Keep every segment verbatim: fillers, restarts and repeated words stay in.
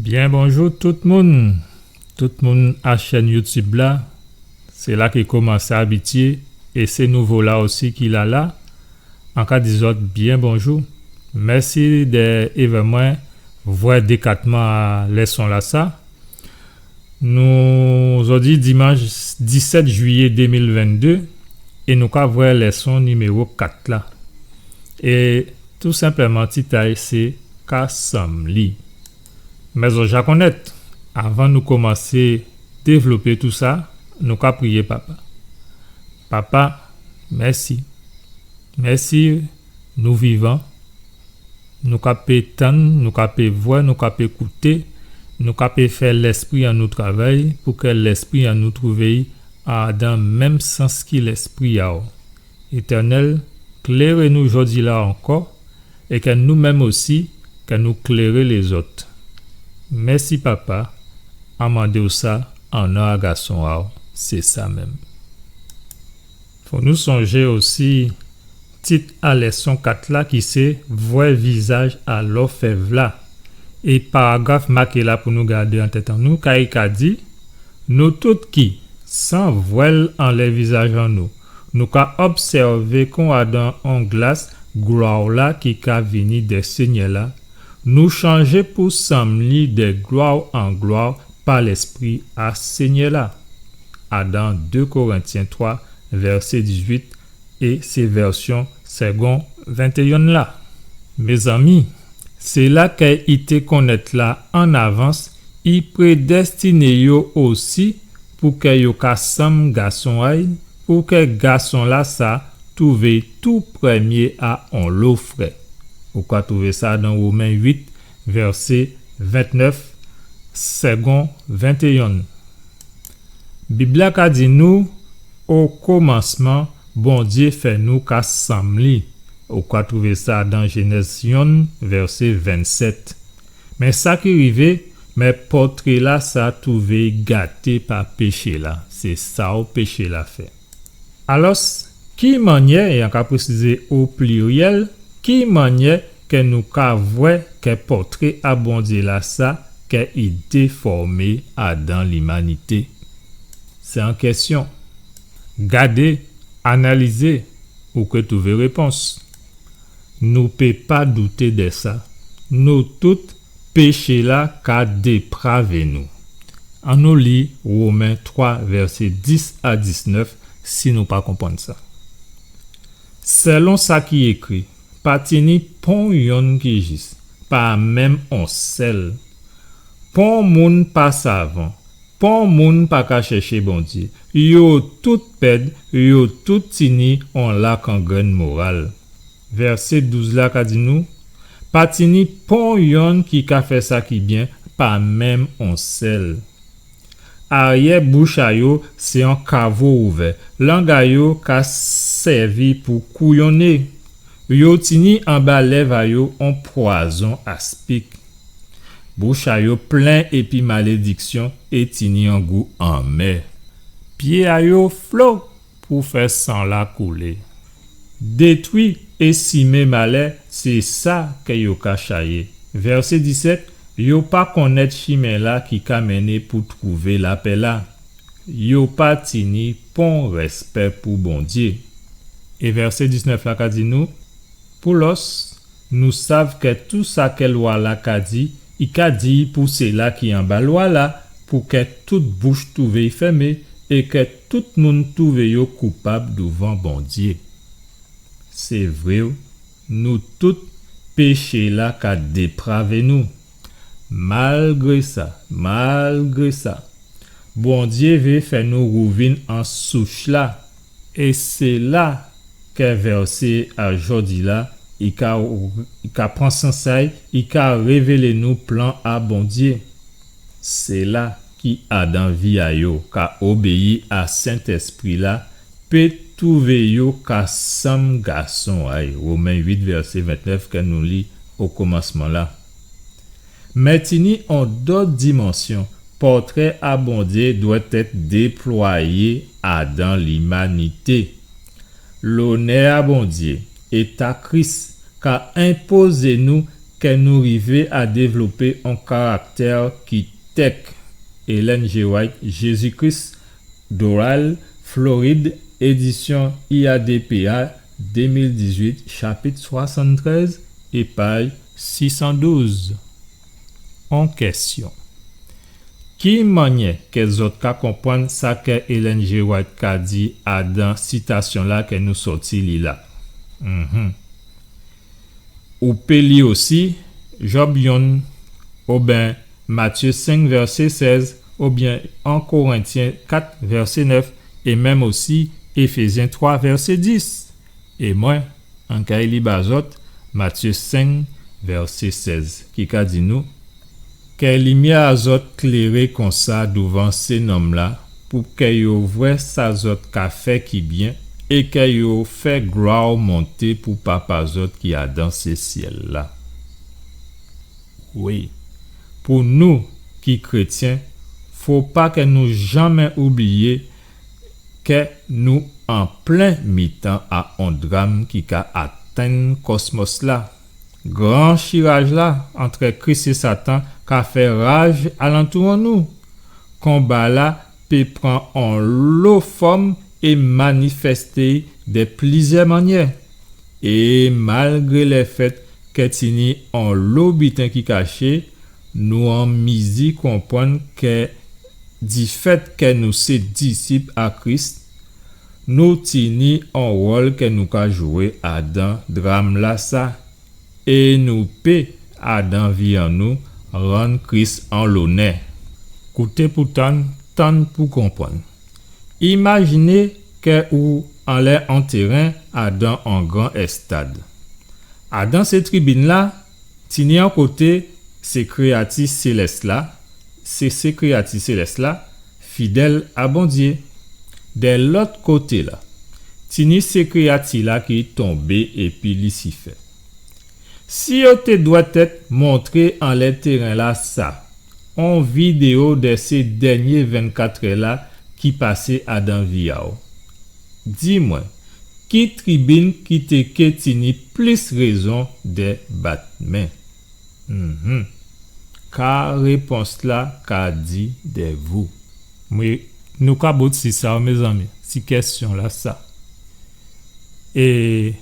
Byen bonjou tout moun. Tout moun a chèn YouTube la, sé la ki komansé abityé, é sé nouvo la osi ki la la, an ka di zòt byen bonjou. Mèsi dè èvè mwen vwè dékatman a lèson la sa. Nou jòdi dimanch disèt jwiyé dé mil venndé, é nou ka vwè lèson niméwo kat la. É tou senpleman tit a'y sé Ka sanm li. Mé zòt ja konnèt, avan nou komansé dévlopé tou sa, nou ka priyé Papa. Papa, mèsi. Mèsi, nou vivan. Nou ka pé tann, nou ka pé vwè, nou ka pé kouté, nou ka pé fè lèspri an nou travay, pou kè lèspri an nou twouvé'y adan menm sans ki lèspri a'w. Étènèl, kléré nou jòdi la ankò, é kè nou menm osi, kè nou kléré lézòt. Mèsi Papa, an mandé'w sa an non a Gason a'w, sé sa menm. Fò nou sonjé osi tit a lèson kat la ki sé Vwè vizaj a lòfèv la. É paragraf maké la pou nou gadé an tèt an nou, ka i ka di, nou tout ki, san vwèl anlè vizaj an nou, nou ka obsèvé kon adan on glas glwa la ki ka vini dè Sényè la, nou chanjé pou sanm li dè glwa an glwa pa Lèspri a Sényè la. Adan dé Korentyen twa, vèsé dizuit, é sé vèsyon Segond ventéyen la. Mézanmi, séla kè i té konnèt la an avans, i prédèstiné yo osi pou kè yo ka sanm Gason a'y, pou kè Gason la sa twouvé tou prèmyé a onlo frè. Ou ka twouvé sa dan Women uit, vèsé ventnèf, Segond ventéyen. Bib la ka di nou, o komansman, Bondyé fè nou ka sanm li. Ou ka twouvé sa dan Jénèz yonn, vèsé vennsèt. Mé sa ki rivé, mé pòtré la sa twouvé gaté pa péché la. Sé sa o péché la fè. Alòs, ki mannyè, é an ka présizé o pliryèl, ki mannyè kè nou ka vwè kè pòtré a Bondyé la sa, kè i défòmé adan limanité? Sé on kèsyon. Gadé, analizé, ou ké twouvé répons. Nou pé pa douté dè sa. Nou tout, péché la ka dépravé nou. Annou li Women twa, vèsé dis a diznèf, si nou pa konprann sa. Sèlon sa ki ékri, pa tini pon yonn ki jis, pa menm on sèl. Pon moun pa savan, pon moun pa ka chèché Bondyé. Yo tout pèd, yo tout tini on lakangrenn moral. Vèsé douz la ka di nou, pa tini pon yonn ki ka fè sa ki byen, pa menm on sèl. Aryè bouch a yo sé on kavo ouvè, lang a yo ka sèvi pou kouyonné. Yo tini anba lèv a yo on pwazon aspik. Bouch a yo plen épi malédiksyon é tini on gou anmè. Pyé a yo flo pou fè san la koulé. Détwi é simé malè, sé sa kè yo ka chayé. Vèsé disèt, yo pa konnèt chimen la ki ka mennen pou twouvé lapè la. Yo pa tini pon rèspè pou Bondyé. É vèsé diznèf la ka di nou, pou lòs, nou sav kè tou sa kè lwa la ka di, i ka di pou séla ki anba lwa la, pou kè tout bouch twouvé i fèmé, é kè tout moun twouvé yo koupab douvan Bondyé. Sé vré, nou tout, péché la ka dépravé nou. Malgré sa, malgré sa, Bondyé vé fè nou rouvin an souch la. É sé la kè vèsé a jòdi la, i ka, i ka pran sans a'y, i ka révélé nou plan a Bondyé. Séla ki adan vi a yo ka obéyi a Sentèspri la, pé twouvé yo ka sanm Gason a'y. Women uit, vèsé ventnèf, kè nou li o komansman la. Mé tini on dòt dimansyon, pòtré a Bondyé dwèt èt déplwayé adan limanité. Lonè a Bondyé é ta Kris ka enpozé nou kè nou rivé a dévlopé on karaktè ki tèk. Ellen G. White, Jésus-Christ, Doral, Floride, édisyon I A D P A, dé mil dizuit, chapit swasanntrèz é paj sis san douz. On kèsyon. Ki mannyè kè zòt ka konprann sa kè Ellen G. White ka di adan sitasyon-la kè nou sòti li la? Mhm. Ou pé li osi Jòb yonn, oben Matyé senk vèsé sèz, oben en Korentyen kat vèsé nèf, é menm osi Éfézyen twa vèsé dis. É mwen, an kay li ba zòt Matyé senk vèsé sèz, ki ka di nou, Kè limyè a zòt kléré konsa douvan sé nonm-la, pou kè yo vwè sa zòt ka fè ki byen, é kè yo fè glwa monté pou Papa zòt ki adan sé syèl-la. Wi, pou nou ki krétyen, fo pa kè nou janmé oubliyé kè nou an plen mitan a on dram ki ka atenn kòsmòs-la. Gran chiraj-la antrè Kris é Satan ka fè raj alantou an nou. Konba-la pé pran onlo fòm é manifèsté dè plizyè mannyè. É malgré lèfèt kè tini onlo biten ki kaché, nou an mizi konprann kè difèt kè nou sé disip a Kris, nou tini on wòl kè nou ka jwé adan dram-lasa. É nou pé, adan vi an nou, rann Kris an lonè. Kouté pou tann, tann pou konprann. Imajiné kè ou anlè on téren adan on gran èstad. Adan sé tribin-la, tini on koté sé kréyati sélès-la, sé, sé kréyati sélès-la, fidèl a Bondyé. Dè lòt koté-la, tini sé kréyati-la ki tonbé épi Lisifè. Si yo té dwètèt montré anlè téren-lasa on vidéo dè sé dènyé vennkatrè-la ki pasé adan vi a'w, di mwen, ki tribin ki té ké tini plis rézon dè bat men? Mhm. Ka répons-la ka di dè vou? Wi, nou ka bout si sa, mézanmi, si kèsyon-lasa. É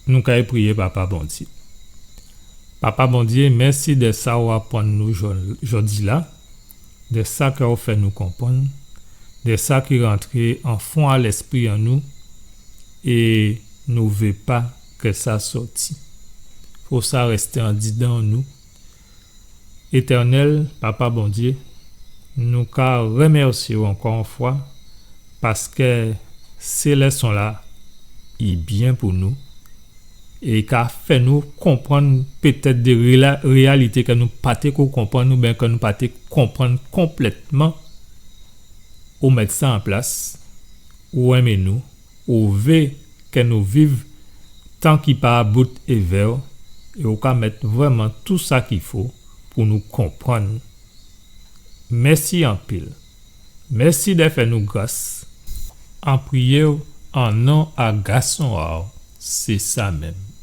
nou kay priyé Papa Bondyé. Papa Bondyé, mèsi dè sa ou aprann nou jò-, jòdi-la, dè sa kè ou fè nou konprann, dè sa ki rantré an fon a lèspri an nou, é nou vé pa kè sa sòti. Fò sa rèsté andidan nou. Étènèl Papa Bondyé, nou ka rèmèsyé'w ankò on fwa, paskè sé lèson-la, i byen pou nou, é i ka fè nou konprann pétèt dè réla-, réyalité kè nou pa té ko konprann, oubyen kè nou pa té konprann konplètman. Ou mèt sa an plas, ou enmé nou, ou vé kè nou viv tan ki pa bout èvè'w, é ou ka mèt vrèman tou sa ki fo pou nou konprann. Mèsi anpil. Mèsi dè fè nou gras. An priyé'w an non a Gason a'w, sé sa menm.